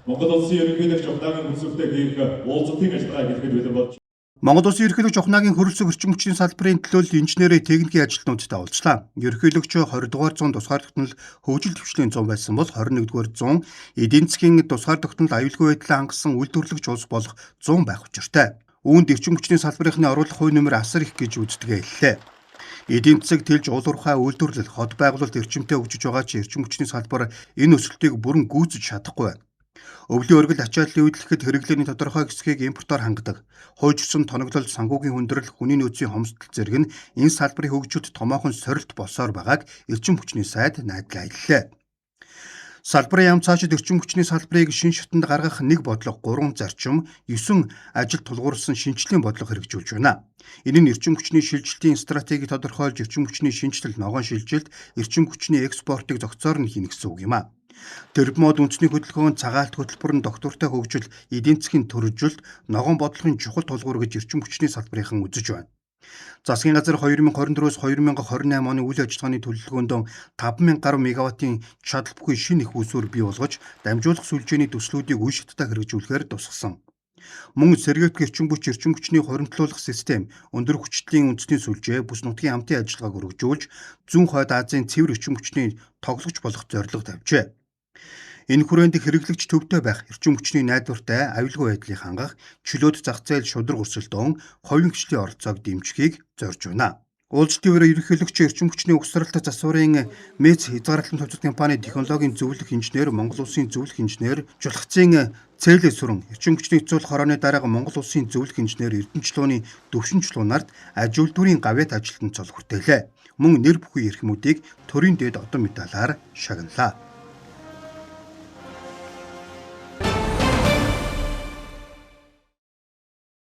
Монгол улсын ерөнхийлөгч Ухнаагийн хүсэлтээ хийх уулзалтын ажиллагаа эхлэхэд бэлэн болж Монгол Улсын ерөнхийлөгч Ухнаагийн хөрөлцөх эрчим хүчний салбарын төлөөлөл инженерийн техникийн ажилтнуудтай уулзлаа. Ерөнхийлөгч 20 дугаар зуун тусгаар тогтнол хөгжил дэвшлийн зун байсан бол 21 дугаар зуун эдийн засгийн тусгаар тогтнол аюулгүй байдлаа хангасан үйлдвэрлэгч улс болох зун байх учиртай. Үүнд эрчим хүчний салбарынхны оруулах хувь нэмэр асар их гэж үздэгэ хэллээ. Эдийн засаг тэлж уул уурхай үйлдвэрлэл, хот байгуулалт эрчимтэй хөгжиж байгаа ч эрчим хүчний салбар энэ өсөлтийг бүрэн гүйцэж чадахгүй байна. Өвлийн өргөл ачааллын үед л хэрэглээний тодорхой хэсгийг импортоор хангадаг. Хуйжсан тоноглол, санхүүгийн хүндрэл, хүний нөөцийн хомсдол зэрэг нь энэ салбарын хөгжилд томоохон сорилт болсоор байгааг эрчим хүчний сайд найдлаа хэллээ. Салбарын яам цаашид эрчим хүчний салбарыг шин шатанд гаргах нэг бодлого, 3 зарчим, 9 ажил тулгуурласан шинжлэлийн бодлого хэрэгжүүлж байна. Энэ нь эрчим хүчний шилжилтийн стратегийг тодорхойлж, эрчим хүчний шинэчлэл, ногоон шилжилт, эрчим хүчний экспортыг зохицоор нь хийнэ гэсэн үг юм а. Тэрбмод үндэсний хөдөлгөөн, цагаалт хөтөлбөр нь доктортой хөгжил, эдийн засгийн төрөлжөлт, ногоон бодлогын чухал тулгуур гэж эрчим хүчний салбарынхан үзэж байна. Засгийн газар 2024-өөс 2028 оны үйл ажиллагааны төлөвлөгөөнд 5000 гаруй мегаваттын чадал бүхий шинэ их үүсвэр бий болгож дамжуулах сүлжээний төслүүдийг үе шаттай хэрэгжүүлэхээр тусгасан. Мөн сэргээвтг эрчим хүч, эрчим хүчний хуримтлуулах систем, өндөр хүчлийн үндэсний сүлжээ, бүс нутгийн хамтын ажиллагааг өргөжүүлж, зүүн хойд Азийн цэвэр эрчим хүчний тоглогч болох зорилго тавьжээ. Энэ хүрээнд хэрэглэгч төвтэй байх, эрчим хүчний найдвартай, аюулгүй байдлыг хангах, чөлөөт зах зээл, шударга өрсөлдөөн, хувийн хөгжлийн оролцоог дэмжихийг зорж байна. Уулзалтын үеэр ерөнхийлөгч эрчим хүчний угсралт засварын МЭЦ хязгаарлалтын төвцөлт компани технологийн зөвлөх инженер, Монгол Улсын зөвлөх инженер, Жулхацын Цээлээ сүрэн, эрчим хүчний цул хорооны дараага Монгол Улсын зөвлөх инженер Эрдэнэчлууны Төвшин чулуунарт аж үйлдвэрийн гавьяат ажилтнанд цол хүртээлээ. Мөн нэр бүхий эрхмүүдийг төрийн дээд одон медалаар шагналаа.